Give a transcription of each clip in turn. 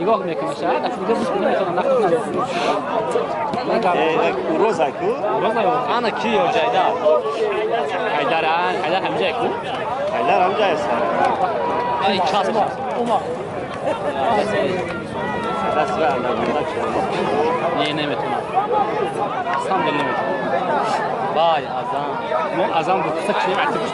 نگاه میکنم شاید اصلا نمیتونم روزا کو انا کی یا جیدر حیدر حیدر همجا کو حیدر همجا است ای چسب اوما بس نه نمیتونم اصلا نمیتونم وای اذان مو اذان بود سکشی اعتبش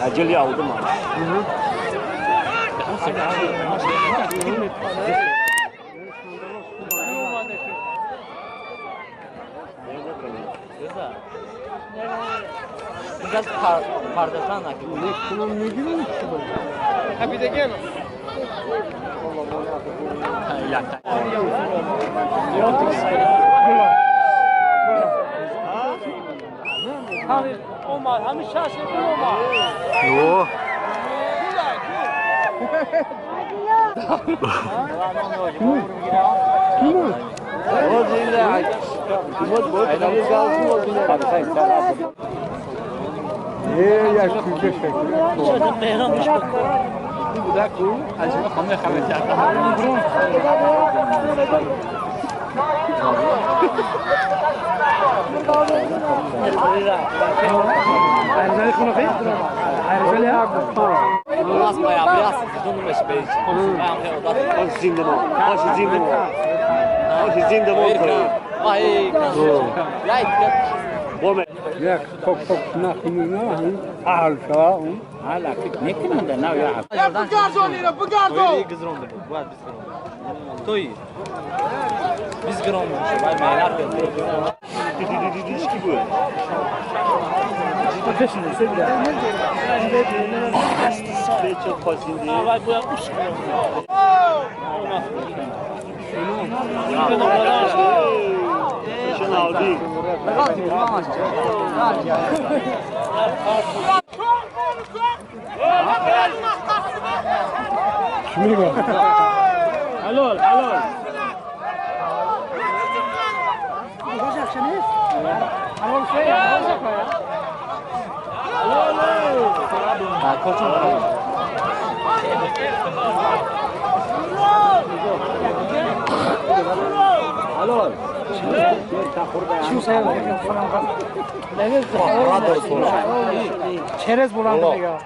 Acele aldım ama. Biraz pardazan Ha bir de gel. Yo. حلال حلال Çerez bulandı ya.